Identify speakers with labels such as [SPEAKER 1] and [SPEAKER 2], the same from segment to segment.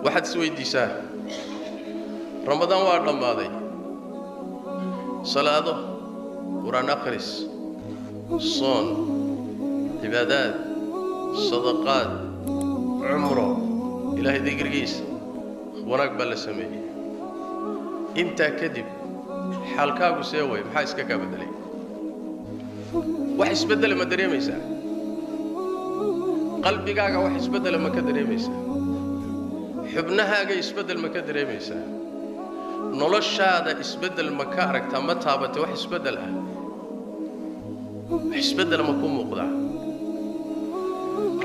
[SPEAKER 1] Waxaad isweydiisaa, Ramadaan waa dhammaaday, salaado, qur-aan akhris, soon, cibaadaad, sadaqaad, cumro, Ilaahay dikrigiisa, wanaag baa la sameeyey. Intaa kadib xaalkaagu see way? Maxaa iska kaa beddelay? Wax isbeddela ma dareemaysaa? Qalbigaaga wax isbeddela ma ka dareemaysaa? Xubnahaaga isbeddel ma ka dareemaysaa? Noloshaada isbeddel ma ka aragtaa? Ma taabatay wax isbeddel ah? Wax isbeddela ma ku muuqdaa?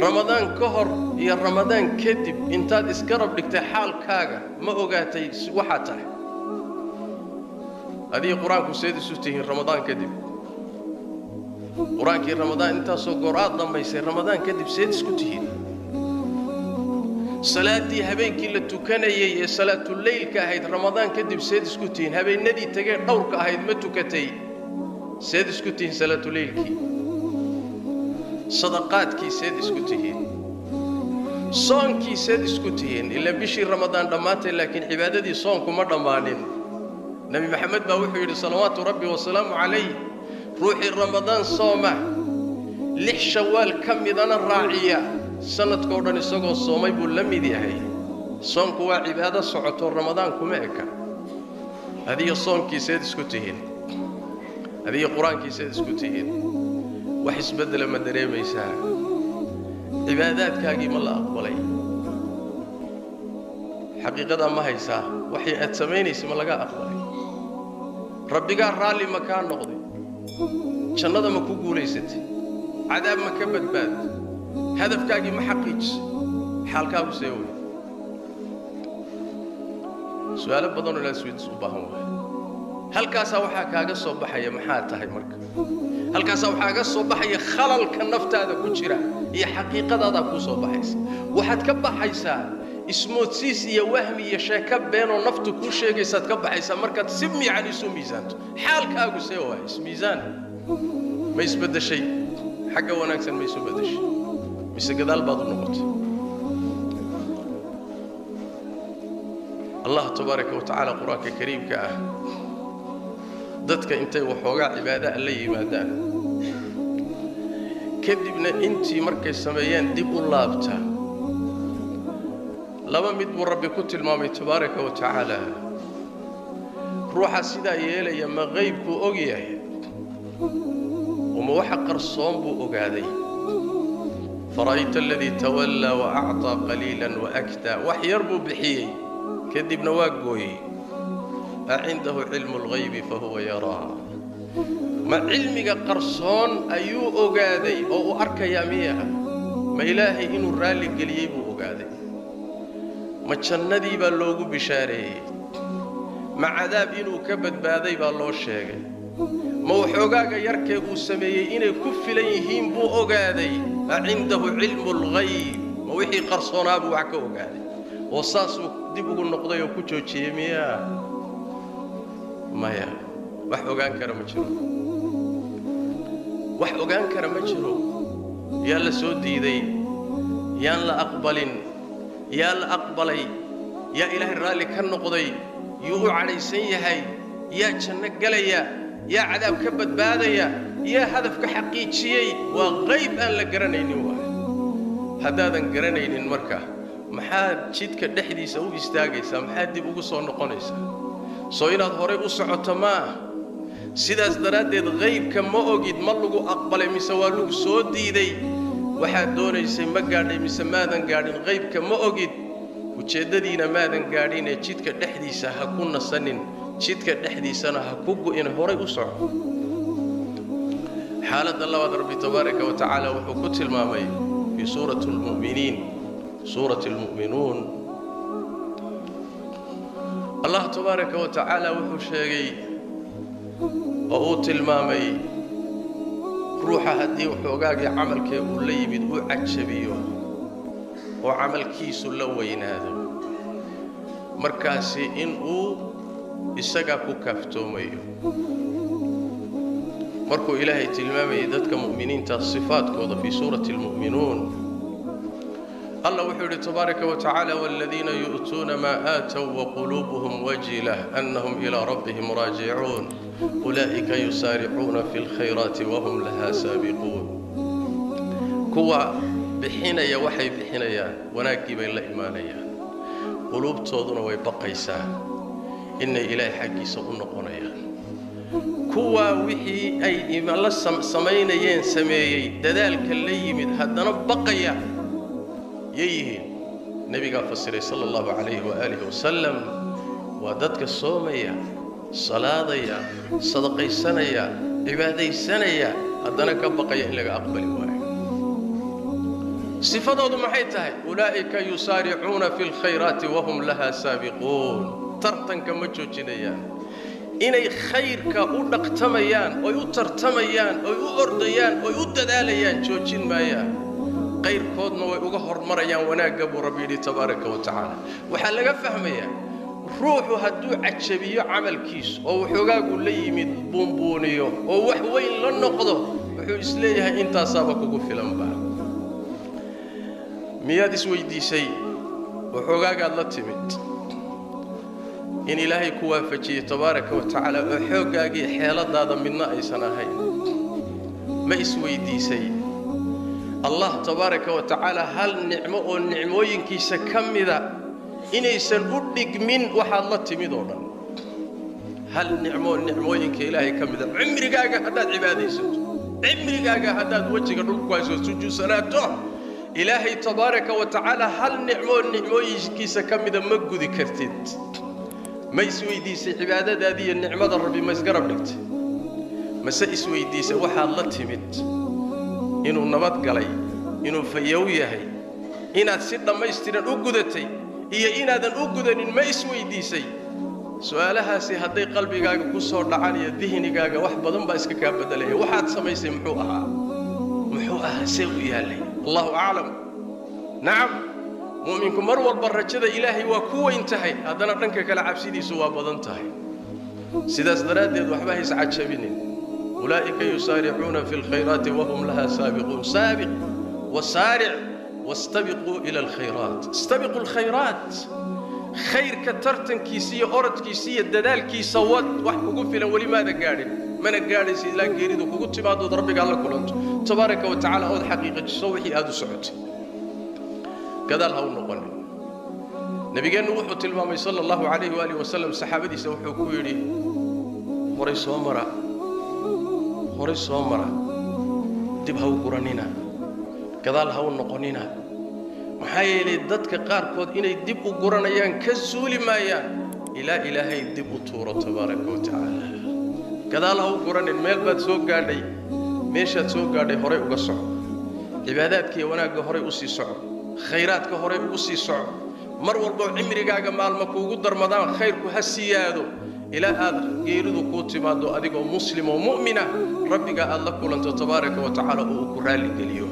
[SPEAKER 1] Ramadaan ka hor iyo Ramadaan kadib intaad isgarab dhigtay xaalkaaga, ma ogaatay waxaad tahay? Adiga qur-aanku seed isu tihiin Ramadaan kadib? Qur-aankii Ramadaan intaasoo goor aad dhammaysay, Ramadaan kadib seed isku tihiin? Salaaddii habeenkii la tukanayey ee salaatuleylka ahayd, Ramadaan kadib seed isku tihiin? Habeennadii tagee dhowrka ahayd ma tukatay? Seed isku tihiin salaatuleylkii? Sadaqaadkii seed isku tihiin? Soonkii seed isku tihiin? Ilaa bishii Ramadaan dhammaatay, laakiin cibaadadii soonku ma dhammaanin. Nebi Maxamed baa wuxuu yidhi, salawaatu rabbi wasalaamu calayh, ruuxii Ramadaan sooma, 6 Shawaal ka midana raaciya, sanadkao dhan isagoo soomay buu la mid yahay. Soonku waa cibaado socoto, Ramadaan kuma eka. Adiga soonkii seed isku tihiin? Adiga qur-aankii seed isku tihiin? Wax isbeddela ma dareemaysaa? Cibaadaadkaagii ma la aqbalay? Xaqiiqadaa ma haysaa? Waxay aad samaynaysa ma laga aqbalay? Rabbigaa raalli ma kaa noqday? Jannada ma ku guulaysatay? Cadaab ma ka badbaadtay? Hadafkaagii ma xaqiijisay? Xaalkaagu see wey? Su-aalo badanoo inaad isweydiis u baahan waay. Halkaasaa waxaa kaaga soo baxaya maxaa tahay marka. Halkaasaa waxaa kaaga soo baxaya khalalka naftaada ku jira iyo xaqiiqadaadaa kuu soo baxaysa. Waxaad ka baxaysaa ismoodsiis iyo wahmi iyo sheeko beenoo naftu kuu sheegaysaad ka baxaysaa markaad si miican isu miisaanto. Xaalkaagu see waay? Ismiisaan. Ma isbeddeshay? Xagga wanaagsan ma isu beddeshay mise gadaal baad u noqotay? Allah tabaaraka wa tacaala qur-aanka kariimka ah, dadka intay waxoogaa cibaadaha la yimaadaan, kadibna intii markay sameeyeen dib u laabta, laba mid buu Rabbi ku tilmaamay tabaaraka wa tacaala. Ruuxa sidaa yeelaya ma qaybkuu og yahay uma waxa qarsoon buu ogaaday? Fara'ayta aladii tawallaa wa acطaa qaliilan wa akdaa. Wax yar buu bixiyey, kadibna waa gooyey. Acindahu cilmu اlghaybi fahuwa yaraa? Ma cilmiga qarsoon ayuu ogaaday oo uu arkayaa miya? Ma Ilaahay inuu raalli geliyey buu ogaaday? Ma jannadii baa loogu bishaareeyey? Ma cadaab inuu ka badbaaday baa loo sheegay? Ma waxoogaaga yarkee uu sameeyey inay ku filan yihiin buu ogaaday? Acindahu cilmu اlghayb, ma wixii qarsoonaa buu wax ka ogaaday oo saasuu dib ugu noqday oo ku joojiyey miyaa? Maya, wax ogaan kara ma jiro, wax ogaan kara ma jiro. Yaa la soo diiday? Yaan la aqbalin? Yaa la aqbalay? Yaa Ilaahay raalli ka noqday? Yuu u cadhaysan yahay? Yaa janno gelaya? Yaa cadaab ka badbaadaya? Yaa hadafka xaqiijiyey? Waa qayb aan la garanaynin waay. Haddaadan garanaynin marka, maxaad jidka dhexdiisa u istaagaysaa? Maxaad dib ugu soo noqonaysaa? Soo inaad horay u socoto maa? Sidaas daraaddeed qaybka ma ogid. Ma lagu aqbalay mise waa lagu soo diiday? Waxaad doonaysay ma gaadhay mise maadan gaadhin? Qaybka ma ogid, ujeeddadiina maadan gaadhinee jidka dhexdiisa ha ku nasanin, jidka dhexdiisana ha ku go'in, horay u soco. Xaaladda labaad Rabbi tabaaraka wa tacaala wuxuu ku tilmaamay fii suurati almu'miniin, suurati almu'minuun. Allah tabaaraka wa tacaala wuxuu sheegay oo uu tilmaamay ruuxa haddii waxoogaagii camalkee uu la yimid uu cajabiyo oo camalkiisu la weynaado, markaasi in uu isagaa ku kaaftoomayo. Markuu Ilaahay tilmaamayay dadka mu'miniinta sifaadkooda fii suurati almu'minuun, Alla wuxuu yidhi tabaaraka wa tacaala: waaladiina yu'tuuna maa aatow waquluubuhum wajila annahum ilaa rabbihim raajicuun ulaa'ika yusaaricuuna fi lkhayraati wahum lahaa saabiquun. Kuwa bixinaya waxay bixinayaan, wanaaggii bay la imaanayaan, quluubtooduna way baqaysaa inay Ilaahay xaggiisa u noqonayaan. Kuwaa wixii ay la samaynayeen sameeyey, dadaalka la yimid, haddana baqaya yay yihiin? Nebigaa fasiray sala allahu calayhi waaalihi wasalam: waa dadka soomaya, salaadaya, sadaqaysanaya, cibaadaysanaya, haddana ka baqaya in laga aqbali waayo. Sifadoodu maxay tahay? Ulaa'ika yusaaricuuna fi lkhayraati wahum lahaa saabiquun. Tartanka ma joojinayaan, inay khayrka u dhaqtamayaan oy u tartamayaan oy u ordayaan oy u dadaalayaan joojin maayaan, qayrkoodna way uga hormarayaan wanaagga, buu Rabbi yidhi tabaaraka wa tacaala. Waxaa laga fahmayaa, ruuxu hadduu cajabiyo camalkiisu oo waxoogaagu la yimid buunbuuniyo oo wax weyn la noqdo, wuxuu isleeyahay intaasaaba kugu filanba. Miyaad isweydiisay waxoogaagaad la timid in Ilaahay ku waafajiyey tabaaraka wa tacaala, oo xooggaagii xeeladaada midna aysan ahayn? Ma isweydiisay Allah tabaaraka wa tacaala hal nicmo oo nicmooyinkiisa ka mida inaysan u dhigmin waxaad la timid oo dhan? Hal nicmo oo nicmooyinka Ilaahay ka mida, cimrigaaga haddaad cibaadaysato, cimrigaaga haddaad wejiga dhulku ku hayso sujuudsanaato, Ilaahay tabaaraka wa tacaala hal nicmo oo nicmooyinkiisa ka mida ma gudi kartid. Ma isweydiisay cibaadadaadii iyo nicmada Rabbi ma isgarab dhigtay? Mase isweydiisay waxaad la timid inuu nabad galay, inuu fayow yahay, inaad si dhammaystiran u gudatay iyo inaadan u gudanin? Ma isweydiisay su-aalahaasi? Hadday qalbigaaga ku soo dhacaan iyo dihnigaaga, wax badan baa iska kaa beddelaya. Waxaad samaysay muxuu ahaa? Muxuu ahaa? See u yaallay? Allahu aclam. Nacam, mu'minku mar walba rajada Ilaahay waa ku weyn tahay, haddana dhanka kale cabsidiisu waa badan tahay. Sidaas daraaddeed waxba hays cajabinin. Ulaa'ika yusaaricuuna fi lkhayraati wahum lahaa saabiquun. Saabiq wasaaric, wastabiquu ila alkhayraat, istabiquu alkhayraat. Khayrka tartankiisa iyo orodkiisa iyo dadaalkiisa wad. Wax kugu filan weli maada gaadhin, mana gaadhaysa ilaa geeridu kugu timaadood Rabbigaa la kulanto tabaaraka wa tacala, ood xaqiiqajiso wixii aad u socotay. Gadaal ha u noqonin. Nabigeennu wuxuu tilmaamay sala allahu calayhi waalihi wasalam, saxaabadiisa wuxuu ku yidhi: horay soo mara, horay soo mara, dib ha u guranina, gadaal ha u noqonina. Maxaa yeelay dadka qaarkood inay dib u guranayaan ka suuli maayaan ilaa Ilaahay dib u tuuro tabaaraka wa tacaala. Gadaal ha u guranin. Meel baad soo gaadhay, meeshaad soo gaadhay horay uga soco. Cibaadaadkiiyo wanaagga horay u sii soco, khayraadka horay ugu sii soco. Mar walboo cimrigaaga maalmo kuugu darmadaan, khayrku ha siyaado ilaa aad geeridu kuu timaado adigoo muslim oo mu'mina, Rabbiga aad la kulanto tabaaraka wa tacaala oo uu ku raalligeliyo.